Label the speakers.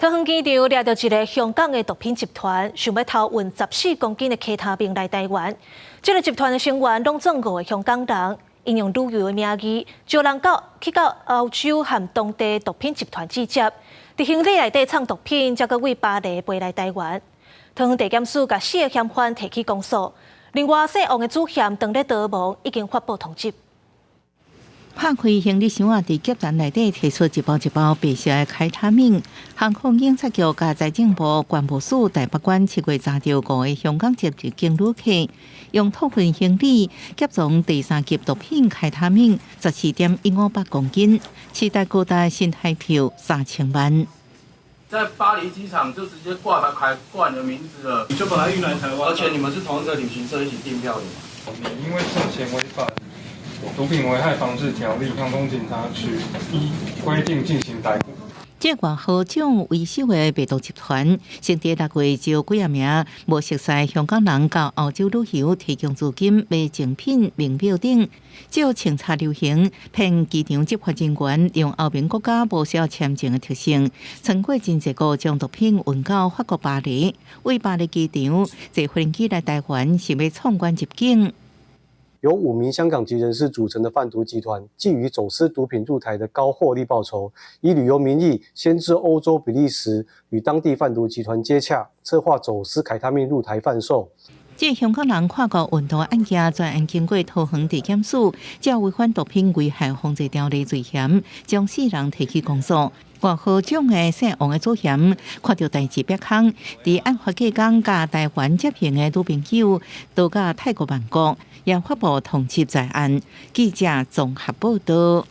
Speaker 1: 桃園機場掠著一个香港的毒品集團，想欲偷運14公斤的 K 他命來台灣。這个集團的成員攏總五个香港人，𪜶用旅遊的名義，招人到去到歐洲和當地毒品集團接觸，佇行李內底藏毒品，才閣對巴黎飛來台灣。桃園地檢署共四个嫌犯提起公訴，另外姓王的主嫌當咧逃亡，已經發布通緝。
Speaker 2: 拍開行李箱仔，佇夾層內底提出一包一包白色的開他命。航空警察局佮財政部關務署台北關7月查著五个香港籍入境旅客，用託運行李夾裝第三級毒品開他命14.158公斤，市值高達新台票3000萬。
Speaker 3: 在巴黎機場就直接掛牌掛你的名字了，
Speaker 4: 你就把它運來台灣，
Speaker 3: 而且你們是同一個旅行社一起訂票的嘛？
Speaker 5: 你因為涉嫌違反毒品危害防制條例，航空警察局依規定進行逮捕。
Speaker 2: 這外號種為首的賣毒集團，先佇6月招幾仔名無熟似香港人到歐洲旅遊，提供資金買精品、名錶等，藉清查流行，騙機場執法人員用歐盟國家無需要簽證的特性，穿過真濟國將毒品運到法國巴黎，對巴黎機場坐飛機來台灣，想欲闖關入境。
Speaker 6: 由五名香港籍人士組成的販毒集團，覬覦走私毒品入台的高獲利報酬，以旅遊名義先至歐洲比利時與當地販毒集團接洽，策劃走私凱他命入台販售。
Speaker 2: 這香港人跨國運毒案件，專案經過桃園地檢署，照違反毒品危害防制條例罪嫌，將四人提起公訴。外號種的姓王的主嫌，看著代誌煏空，佇案發隔工佮台灣接行的女朋友，逃到泰國曼谷，也發布通緝在案。記者綜合報道。